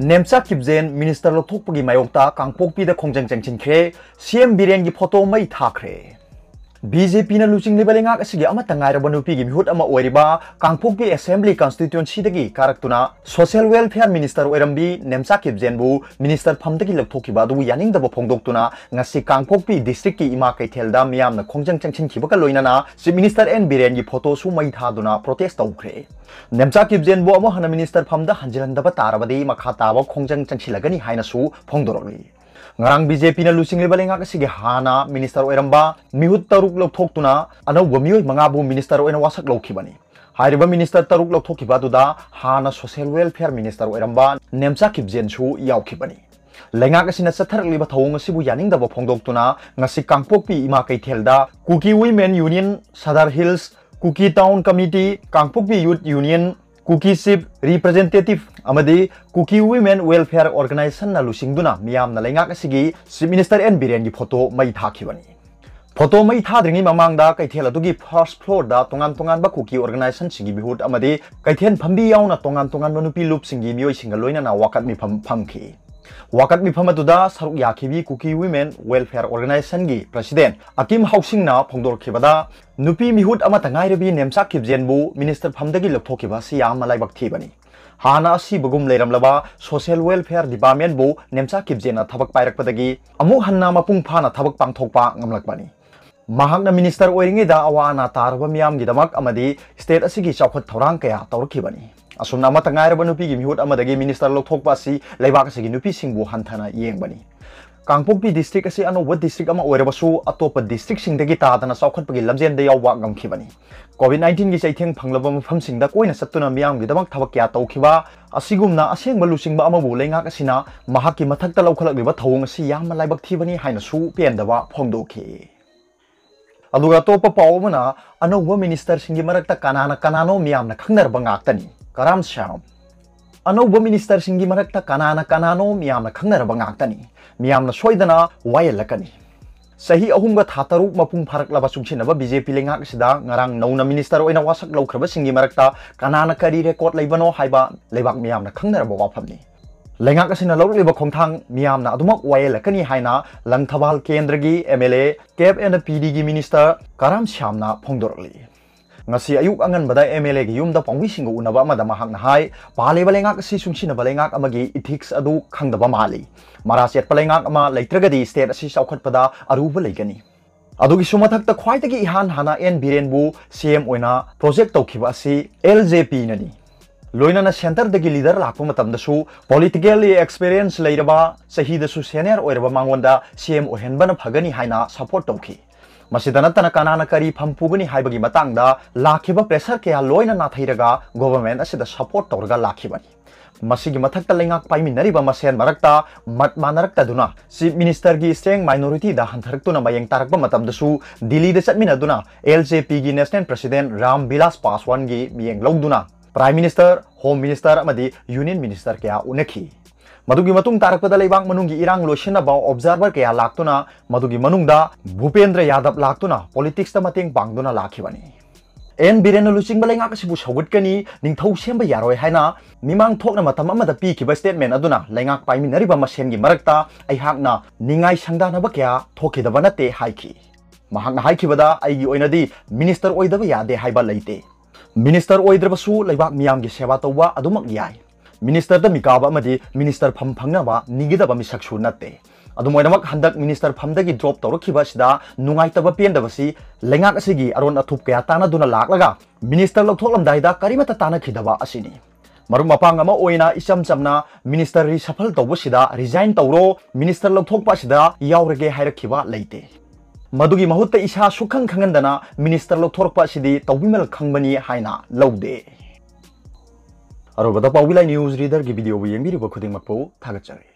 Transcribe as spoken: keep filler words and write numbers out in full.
Nemcha ꯀꯤꯞꯖꯦꯟ minister ꯂꯧꯊꯣꯛꯄꯒꯤ ꯃꯥꯌꯣꯛꯇ ꯀꯥꯡꯄꯣꯛꯄꯤꯗ ꯈꯣꯡꯖꯪ ꯆꯪꯁꯤꯟꯈ꯭ꯔꯦ꯫ ꯁꯤ ꯑꯦꯝ ꯕꯤꯔꯦꯟꯒꯤ ꯐꯣꯇꯣ ꯃꯩ ꯊꯥꯈ꯭ꯔꯦ꯫ ꯕꯤ ꯖꯦ ꯄꯤꯅ ꯂꯨꯆꯤꯡꯂꯤꯕ ꯂꯩꯉꯥꯛ ꯑꯁꯤꯒꯤ ꯑꯃꯠꯇ ꯉꯥꯏꯔꯕ ꯅꯨꯄꯤꯒꯤ ꯃꯤꯍꯨꯠ ꯑꯃ ꯑꯣꯏꯔꯤꯕ ꯀꯥꯡꯄꯣꯛꯄꯤ ꯑꯦꯁꯦꯝꯕ꯭ꯂꯤ ꯀꯟꯁꯇꯤꯇ꯭ꯋꯦꯟꯁꯤꯗꯒꯤ ꯀꯥꯔꯛꯇꯨꯅ ꯁꯣꯁꯤꯌꯦꯜ ꯋꯦꯜꯐꯤꯌꯔ ꯃꯤꯅꯤꯁꯇꯔ ꯑꯣꯏꯔꯝꯕꯤ ꯅꯦꯝꯆꯥ ꯀꯤꯞꯖꯦꯟꯕꯨ ꯃꯤꯅꯤꯁꯇꯔ ꯐꯝꯗꯒꯤ ꯂꯧꯊꯣꯛꯈꯤꯕ ꯑꯗꯨꯕꯨ ꯌꯥꯅꯤꯡꯗꯕ ꯐꯣꯡꯗꯣꯛꯇꯨꯅ ꯉꯁꯤ ꯀꯥꯡꯄꯣꯛꯄꯤ ꯗꯤꯁꯇ꯭ꯔꯤꯛꯀꯤ ꯏꯃꯥ ꯀꯩꯊꯦꯜꯗ ꯃꯤꯌꯥꯝꯅ ꯈꯣꯡꯖꯪ ꯆꯪꯁꯤꯟꯈꯤꯕꯒ ꯂꯣꯏꯅꯅ ꯆꯤꯐ ꯃꯤꯅꯤꯁꯇꯔ ꯑꯦꯟ ꯕꯤꯔꯦꯟꯒꯤ ꯐꯣꯇꯣꯁꯨ ꯃꯩ ꯊꯥꯗꯨꯅ ꯄ꯭ꯔꯣꯇꯦꯁ ꯇꯧꯈ꯭ꯔꯦ꯫ ꯅꯦꯝꯆꯥ ꯀꯤꯞꯖꯦꯟꯕꯨ ꯑꯃꯨꯛ ꯍꯟꯅ ꯃꯤꯅꯤꯁꯇꯔ ꯐꯝꯗ ꯍꯟꯖꯤꯜꯍꯟꯗꯕ ꯇꯥꯔꯕꯗꯤ ꯃꯈꯥ ꯇꯥꯕ ꯈꯣꯡꯖꯪ ꯆꯪꯁꯤꯜꯂꯒꯅꯤ ꯍꯥꯏꯅꯁꯨ ꯐꯣꯡꯗꯣꯔꯛꯂꯤ꯫ ꯉꯔꯥꯡ ꯕꯤ ꯖꯦ ꯄꯤꯅ ꯂꯨꯆꯤꯡꯂꯤꯕ ꯂꯩꯉꯥꯛ ꯑꯁꯤꯒꯤ ꯍꯥꯟꯅ ꯃꯤꯅꯤꯁꯇꯔ ꯑꯣꯏꯔꯝꯕ ꯃꯤꯍꯨꯠ ꯇꯔꯨꯛ ꯂꯧꯊꯣꯛꯇꯨꯅ ꯑꯅꯧꯕ ꯃꯤꯑꯣꯏ ꯃꯉꯥꯕꯨ ꯃꯤꯅꯤꯁꯇꯔ ꯑꯣꯏꯅ ꯋꯥꯁꯛ ꯂꯧꯈꯤꯕꯅꯤ꯫ ꯍꯥꯏꯔꯤꯕ ꯃꯤꯅꯤꯁꯇꯔ ꯇꯔꯨꯛ ꯂꯧꯊꯣꯛꯈꯤꯕ ꯑꯗꯨꯗ ꯍꯥꯟꯅ ꯁꯣꯁꯤꯌꯦꯜ ꯋꯦꯜꯐꯤꯌꯔ ꯃꯤꯅꯤꯁꯇꯔ ꯑꯣꯏꯔꯝꯕ ꯅꯦꯝꯆꯥ ꯀꯤꯞꯖꯦꯟꯁꯨ ꯌꯥꯎꯈꯤꯕꯅꯤ꯫ ꯂꯩꯉꯥꯛ ꯑꯁꯤꯅ ꯆꯠꯊꯔꯛꯂꯤꯕ ꯊꯧꯑꯣꯡ ꯑꯁꯤꯕꯨ ꯌꯥꯅꯤꯡꯗꯕ ꯐꯣꯡꯗꯣꯛꯇꯨꯅ ꯉꯁꯤ ꯀꯥꯡꯄꯣꯛꯄꯤ ꯏꯃꯥ ꯀꯩꯊꯦꯜꯗ ꯀꯨꯀꯤ ꯋꯤꯃꯦꯟ ꯌꯨꯅꯤꯌꯟ ꯁꯗꯔ ꯍꯤꯜꯁ, ꯀꯨꯀꯤ ꯇꯥꯎꯟ ꯀꯃꯤꯇꯤ, ꯀꯥꯡꯄꯣꯛꯄꯤ ꯌꯨꯠ ꯌꯨꯅꯤꯌꯟ, ꯀꯨꯀꯤ ꯆꯤꯐ ꯔꯤꯄ꯭ꯔꯖꯦꯟꯇꯦꯇꯤꯚ ꯑꯃꯗꯤ ꯀꯨꯀꯤ ꯋꯤꯃꯦꯟ ꯋꯦꯜꯐꯤꯌꯔ ꯑꯣꯔꯒꯅꯥꯏꯖꯦꯁꯟꯅ ꯂꯨꯆꯤꯡꯗꯨꯅ ꯃꯤꯌꯥꯝꯅ ꯂꯩꯉꯥꯛ ꯑꯁꯤꯒꯤ ꯆꯤꯐ ꯃꯤꯅꯤꯁꯇꯔ ꯑꯦꯟ ꯕꯤꯔꯦꯟꯒꯤ ꯐꯣꯇꯣ ꯃꯩ ꯊꯥꯈꯤꯕꯅꯤ꯫ ꯐꯣꯇꯣ ꯃꯩ ꯊꯥꯗ꯭ꯔꯤꯉꯩ ꯃꯃꯥꯡꯗ ꯀꯩꯊꯦꯜ ꯑꯗꯨꯒꯤ ꯐꯥꯔꯁ ꯐ꯭ꯂꯣꯔꯗ ꯇꯣꯉꯥꯟ ꯇꯣꯉꯥꯟꯕ ꯀꯨꯀꯤ ꯑꯣꯔꯒꯅꯥꯏꯖꯦꯁꯟꯁꯤꯡꯒꯤ ꯃꯤꯍꯨꯠ ꯑꯃꯗꯤ ꯀꯩꯊꯦꯜ ꯐꯝꯕꯤ ꯌꯥꯎꯅ ꯇꯣꯉꯥꯟ ꯇꯣꯉꯥꯟꯕ ꯅꯨꯄꯤ ꯂꯨꯞꯁꯤꯡꯒꯤ ꯃꯤꯑꯣꯏꯁꯤꯡꯒ ꯂꯣꯏꯅꯅ ꯋꯥꯀꯠ ꯃꯤꯐꯝ ꯐꯝꯈꯤ꯫ ꯋꯥꯀꯠ ꯃꯤꯐꯝ ꯑꯗꯨꯗ ꯁꯔꯨꯛ ꯌꯥꯈꯤꯕꯤ ꯀꯨꯀꯤ ꯋꯤꯃꯦꯟ ꯋꯦꯜꯐꯤꯌꯔ ꯑꯣꯔꯒꯅꯥꯏꯖꯦꯁꯟꯒꯤ ꯄ꯭ꯔꯁꯤꯗꯦꯟ ꯑꯀꯤꯝ ꯍꯥꯎꯁꯤꯡꯅ ꯐꯣꯡꯗꯣꯔꯛꯈꯤꯕꯗ, ꯅꯨꯄꯤ ꯃꯤꯍꯨꯠ ꯑꯃꯠꯇ ꯉꯥꯏꯔꯕꯤ ꯅꯦꯝꯆꯥ ꯀꯤꯞꯖꯦꯟꯕꯨ ꯃꯤꯅꯤꯁꯇꯔ ꯐꯝꯗꯒꯤ ꯂꯧꯊꯣꯛꯈꯤꯕ ꯑꯁꯤ ꯌꯥꯝꯅ ꯂꯥꯏꯕꯛ ꯊꯤꯕꯅꯤ꯫ ꯍꯥꯟꯅ ꯑꯁꯤꯕꯒꯨꯝ ꯂꯩꯔꯝꯂꯕ ꯁꯣꯁꯤꯌꯦꯜ ꯋꯦꯜꯐꯤꯌꯔ ꯗꯤꯄꯥꯔꯠꯃꯦꯟꯕꯨ ꯅꯦꯝꯆꯥ ꯀꯤꯞꯖꯦꯟꯅ ꯊꯕꯛ ꯄꯥꯏꯔꯛꯄꯗꯒꯤ ꯑꯃꯨꯛ ꯍꯟꯅ ꯃꯄꯨꯡ ꯐꯥꯅ ꯊꯕꯛ ꯄꯥꯡꯊꯣꯛꯄ ꯉꯝꯂꯛꯄꯅꯤ꯫ ꯃꯍꯥꯛꯅ ꯃꯤꯅꯤꯁꯇꯔ ꯑꯣꯏꯔꯤꯉꯩꯗ ꯑꯋꯥ ꯑꯅꯥ ꯇꯥꯔꯕ ꯃꯤꯌꯥꯝꯒꯤꯗꯃꯛ ꯑꯃꯗꯤ ꯁ꯭ꯇꯦꯠ ꯑꯁꯤꯒꯤ ꯆꯥꯎꯈꯠ ꯊꯧꯔꯥꯡ ꯀꯌꯥ ꯇꯧꯔꯛꯈꯤꯕꯅꯤ꯫ ꯑꯁꯨꯝꯅ ꯑꯃꯠꯇ ꯉꯥꯏꯔꯕ ꯅꯨꯄꯤꯒꯤ ꯃꯤꯍꯨꯠ ꯑꯃꯗꯒꯤ ꯃꯤꯅꯤꯁꯇꯔ ꯂꯧꯊꯣꯛꯄ ꯑꯁꯤ ꯂꯩꯕꯥꯛ ꯑꯁꯤꯒꯤ ꯅꯨꯄꯤꯁꯤꯡꯕꯨ ꯍꯟꯊꯅ ꯌꯦꯡꯕꯅꯤ꯫ ꯀꯥꯡꯄꯣꯛꯄꯤ ꯗꯤꯁꯇ꯭ꯔꯤꯛ ꯑꯁꯤ ꯑꯅꯧꯕ ꯗꯤꯁꯇ꯭ꯔꯤꯛ ꯑꯃ ꯑꯣꯏꯔꯕꯁꯨ, ꯑꯇꯣꯞꯄ ꯗꯤꯁꯇ꯭ꯔꯤꯛꯁꯤꯡꯗꯒꯤ ꯇꯥꯗꯅ ꯆꯥꯎꯈꯠꯄꯒꯤ ꯂꯝꯖꯦꯟꯗ ꯌꯥꯎꯕ ꯉꯝꯈꯤꯕꯅꯤ꯫ ꯀꯣꯚꯤꯗ ꯅꯥꯏꯟꯇꯤꯟꯒꯤ ꯆꯩꯊꯦꯡ ꯐꯪꯂꯕ ꯃꯐꯝꯁꯤꯡꯗ ꯀꯣꯏꯅ ꯆꯠꯇꯨꯅ ꯃꯤꯌꯥꯝꯒꯤꯗꯃꯛ ꯊꯕꯛ ꯀꯌꯥ ꯇꯧꯈꯤꯕ ꯑꯁꯤꯒꯨꯝꯅ ꯑꯁꯦꯡꯕ ꯂꯨꯆꯤꯡꯕ ꯑꯃꯕꯨ ꯂꯩꯉꯥꯛ ꯑꯁꯤꯅ ꯃꯍꯥꯛꯀꯤ ꯃꯊꯛꯇ ꯂꯧꯈꯠꯂꯛꯂꯤꯕ ꯊꯧꯑꯣꯡ ꯑꯁꯤ ꯌꯥꯝꯅ ꯂꯥꯏꯕꯛ ꯊꯤꯕꯅꯤ ꯍꯥꯏꯅꯁꯨ ꯄꯦꯟꯗꯕ ꯐꯣꯡꯗꯣꯛꯈꯤ꯫ ꯑꯗꯨꯒ ꯑꯇꯣꯞꯄ ꯄꯥꯎ ꯑꯃꯅ, ꯑꯅꯧꯕ ꯃꯤꯅꯤꯁꯇꯔꯁꯤꯡꯒꯤ ꯃꯔꯛꯇ ꯀꯅꯥꯅ ꯀꯅꯥꯅꯣ ꯃꯤꯌꯥꯝꯅ ꯈꯪꯅꯔꯕ ꯉꯥꯛꯇꯅꯤ꯫ ꯀꯔꯥꯝ ꯁ꯭ꯌꯥꯝ꯫ ꯑꯅꯧꯕ ꯃꯤꯅꯤꯁꯇꯔꯁꯤꯡꯒꯤ ꯃꯔꯛꯇ ꯀꯅꯥꯅ ꯀꯅꯥꯅꯣ ꯃꯤꯌꯥꯝꯅ ꯈꯪꯅꯔꯕ ꯉꯥꯛꯇꯅꯤ꯫ ꯃꯤꯌꯥꯝꯅ ꯁꯣꯏꯗꯅ ꯋꯥꯌꯦꯜꯂꯛꯀꯅꯤ꯫ ꯆꯍꯤ ꯑꯍꯨꯝꯒ ꯊꯥ ꯇꯔꯨꯛ ꯃꯄꯨꯡ ꯐꯥꯔꯛꯂꯕ ꯆꯨꯡꯁꯤꯟꯅꯕ ꯕꯤ ꯖꯦ ꯄꯤ ꯂꯩꯉꯥꯛ ꯑꯁꯤꯗ ꯉꯔꯥꯡ ꯅꯧꯅ ꯃꯤꯅꯤꯁꯇꯔ ꯑꯣꯏꯅ ꯋꯥꯁꯛ ꯂꯧꯈ꯭ꯔꯕꯁꯤꯡꯒꯤ ꯃꯔꯛꯇ ꯀꯅꯥꯅ ꯀꯔꯤ ꯔꯦꯀꯣꯔꯗ ꯂꯩꯕꯅꯣ ꯍꯥꯏꯕ ꯂꯩꯕꯥꯛ ꯃꯤꯌꯥꯝꯅ ꯈꯪꯅꯔꯕ ꯋꯥꯐꯝꯅꯤ꯫ ꯂꯩꯉꯥꯛ ꯑꯁꯤꯅ ꯂꯧꯔꯛꯂꯤꯕ ꯈꯣꯡꯊꯥꯡ ꯃꯤꯌꯥꯝꯅ ꯑꯗꯨꯃꯛ ꯋꯥꯌꯦꯜꯂꯛꯀꯅꯤ ꯍꯥꯏꯅ ꯂꯪꯊꯕꯥꯜ ꯀꯦꯟꯗ꯭ꯔꯒꯤ M L A, CAB and P D ꯒꯤ minister ꯀꯔꯥꯝ ꯁ꯭ꯌꯥꯝꯅ ꯐꯣꯡꯗꯣꯔꯛꯂꯤ꯫ ꯉꯁꯤ ꯑꯌꯨꯛ ꯑꯉꯟꯕꯗ M L A ꯒꯤ ꯌꯨꯝꯗ ꯄꯥꯎꯃꯤꯁꯤꯡꯒ ꯎꯅꯕ ꯑꯃꯗ ꯃꯍꯥꯛꯅ ꯍꯥꯏ, ꯄꯥꯜꯂꯤꯕ ꯂꯩꯉꯥꯛ ꯑꯁꯤ ꯆꯨꯡꯁꯤꯟꯅꯕ ꯂꯩꯉꯥꯛ ꯑꯃꯒꯤ ethics ꯑꯗꯨ ꯈꯪꯗꯕ ꯃꯥꯜꯂꯤ꯫ ꯃꯔꯥ ꯆꯦꯠꯄ ꯂꯩꯉꯥꯛ ꯑꯃ ꯂꯩꯇ꯭ꯔꯒꯗꯤ state ꯑꯁꯤ ꯆꯥꯎꯈꯠꯄꯗ ꯑꯔꯨꯕ ꯂꯩꯒꯅꯤ꯫ ꯑꯗꯨꯒꯤꯁꯨ ꯃꯊꯛꯇ ꯈ꯭ꯋꯥꯏꯗꯒꯤ ꯏꯍꯥꯟ ꯍꯥꯟꯅ N ꯕꯤꯔꯦꯟꯕꯨ C M ꯑꯣꯏꯅ project ꯇꯧꯈꯤꯕ ꯑꯁꯤ L J P ꯅꯅꯤ꯫ ꯂꯣꯏꯅꯅ centre ꯗꯒꯤ leader ꯂꯥꯛꯄ ꯃꯇꯝꯗꯁꯨ politically experience ꯂꯩꯔꯕ, ꯆꯍꯤꯗꯁꯨ senior ꯑꯣꯏꯔꯕ ꯃꯉꯣꯟꯗ C M ꯑꯣꯏꯍꯟꯕꯅ ꯐꯒꯅꯤ ꯍꯥꯏꯅ support ꯇꯧꯈꯤ꯫ ꯃꯁꯤꯗ ꯅꯠꯇꯅ ꯀꯅꯥꯅ ꯀꯔꯤ ꯐꯝ ꯄꯨꯒꯅꯤ ꯍꯥꯏꯕꯒꯤ ꯃꯇꯥꯡꯗ ꯂꯥꯛꯈꯤꯕ pressure ꯀꯌꯥ ꯂꯣꯏꯅ ꯅꯥꯊꯩꯔꯒ government ꯑꯁꯤꯗ support ꯇꯧꯔꯒ ꯂꯥꯛꯈꯤꯕꯅꯤ꯫ ꯃꯁꯤꯒꯤ ꯃꯊꯛꯇ ꯂꯩꯉꯥꯛ ꯄꯥꯏꯃꯤꯟꯅꯔꯤꯕ ꯃꯁꯦꯟ ꯃꯔꯛꯇ ꯃꯠ ꯃꯥꯟꯅꯔꯛꯇꯗꯨꯅ Chief Minister ꯒꯤ strength minority ꯗ ꯍꯟꯊꯔꯛꯇꯨꯅ ꯃꯌꯦꯡ ꯇꯥꯔꯛꯄ ꯃꯇꯝꯗꯁꯨ ꯗꯤꯜꯂꯤꯗ ꯆꯠꯃꯤꯟꯅꯗꯨꯅ L J P ꯒꯤ national president ꯔꯥꯝ ꯕꯤꯂꯥꯁ ꯄꯥꯁꯋꯥꯟꯒꯤ ꯃꯤꯠꯌꯦꯡ ꯂꯧꯗꯨꯅ Prime Minister, Home Minister ꯑꯃꯗꯤ Union Minister ꯀꯌꯥ ꯎꯅꯈꯤ꯫ ꯃꯗꯨꯒꯤ ꯃꯇꯨꯡ ꯇꯥꯔꯛꯄꯗ ꯂꯩꯕꯥꯛ ꯃꯅꯨꯡꯒꯤ ꯏꯔꯥꯡ ꯂꯣꯏꯁꯤꯟꯅꯕ observer ꯀꯌꯥ ꯂꯥꯛꯇꯨꯅ, ꯃꯗꯨꯒꯤ ꯃꯅꯨꯡꯗ ꯚꯨꯄꯦꯟꯗ꯭ꯔ ꯌꯥꯗꯕ ꯂꯥꯛꯇꯨꯅ politics ꯇ ꯃꯇꯦꯡ ꯄꯥꯡꯗꯨꯅ ꯂꯥꯛꯈꯤꯕꯅꯤ꯫ N ꯕꯤꯔꯦꯟꯅ ꯂꯨꯆꯤꯡꯕ ꯂꯩꯉꯥꯛ ꯑꯁꯤꯕꯨ ꯁꯧꯒꯠꯀꯅꯤ, ꯅꯤꯡꯊꯧ ꯁꯦꯝꯕ ꯌꯥꯔꯣꯏ ꯍꯥꯏꯅ ꯃꯤꯃꯥꯡ ꯊꯣꯛꯅ ꯃꯇꯝ ꯑꯃꯗ ꯄꯤꯈꯤꯕ statement ꯑꯗꯨꯅ ꯂꯩꯉꯥꯛ ꯄꯥꯏꯃꯤꯟꯅꯔꯤꯕ ꯃꯁꯦꯟꯒꯤ ꯃꯔꯛꯇ ꯑꯩꯍꯥꯛꯅ ꯅꯤꯡꯉꯥꯏ ꯁꯪꯗꯥꯅꯕ ꯀꯌꯥ ꯊꯣꯛꯈꯤꯗꯕ ꯅꯠꯇꯦ ꯍꯥꯏꯈꯤ꯫ ꯃꯍꯥꯛꯅ ꯍꯥꯏꯈꯤꯕꯗ, ꯑꯩꯒꯤ ꯑꯣꯏꯅꯗꯤ minister ꯑꯣꯏꯗꯕ ꯌꯥꯗꯦ ꯍꯥꯏꯕ ꯂꯩꯇꯦ꯫ Minister ꯑꯣꯏꯗ꯭ꯔꯕꯁꯨ ꯂꯩꯕꯥꯛ ꯃꯤꯌꯥꯝꯒꯤ ꯁꯦꯕꯥ ꯇꯧꯕ ꯑꯗꯨꯃꯛ ꯌꯥꯏ꯫ Minister ꯗ ꯃꯤꯀꯥꯕ ꯑꯃꯗꯤ minister ꯐꯝ ꯐꯪꯅꯕ ꯅꯤꯒꯗꯕ ꯃꯤꯁꯛꯁꯨ ꯅꯠꯇꯦ꯫ ꯑꯗꯨꯝ ꯑꯣꯏꯅꯃꯛ, ꯍꯟꯗꯛ minister ꯐꯝꯗꯒꯤ drop ꯇꯧꯔꯛꯈꯤꯕ ꯑꯁꯤꯗ ꯅꯨꯡꯉꯥꯏꯇꯕ ꯄꯦꯟꯗꯕꯁꯤ ꯂꯩꯉꯥꯛ ꯑꯁꯤꯒꯤ ꯑꯔꯣꯟ ꯑꯊꯨꯞ ꯀꯌꯥ ꯇꯥꯟꯅꯗꯨꯅ ꯂꯥꯛꯂꯒ minister ꯂꯧꯊꯣꯛꯂꯝꯗꯥꯏꯗ ꯀꯔꯤꯃꯠꯇ ꯇꯥꯟꯅꯈꯤꯗꯕ ꯑꯁꯤꯅꯤ꯫ ꯃꯔꯨꯞ ꯃꯄꯥꯡ ꯑꯃ ꯑꯣꯏꯅ ꯏꯆꯝ ꯆꯝꯅ minister reshuffle ꯇꯧꯕꯁꯤꯗ resign ꯇꯧꯔꯣ, minister ꯂꯧꯊꯣꯛꯄ ꯑꯁꯤꯗ ꯌꯥꯎꯔꯒꯦ ꯍꯥꯏꯔꯛꯈꯤꯕ ꯂꯩꯇꯦ꯫ ꯃꯗꯨꯒꯤ ꯃꯍꯨꯠꯇ ꯏꯁꯥ ꯁꯨꯛꯈꯪ ꯈꯪꯍꯟꯗꯅ minister ꯂꯧꯊꯣꯔꯛꯄ ꯑꯁꯤꯗꯤ ꯇꯧꯕꯤꯃꯜ ꯈꯪꯕꯅꯤ ꯍꯥꯏꯅ ꯂꯧꯗꯦ꯫ ꯑꯔꯣꯏꯕꯗ ꯄꯥꯎꯕꯤ ꯂꯥꯏ news reader ꯒꯤ video ꯕꯨ ꯌꯦꯡꯕꯤꯔꯤꯕ ꯈꯨꯗꯤꯡꯃꯛꯄꯨ ꯊꯥꯒꯠꯆꯔꯤ꯫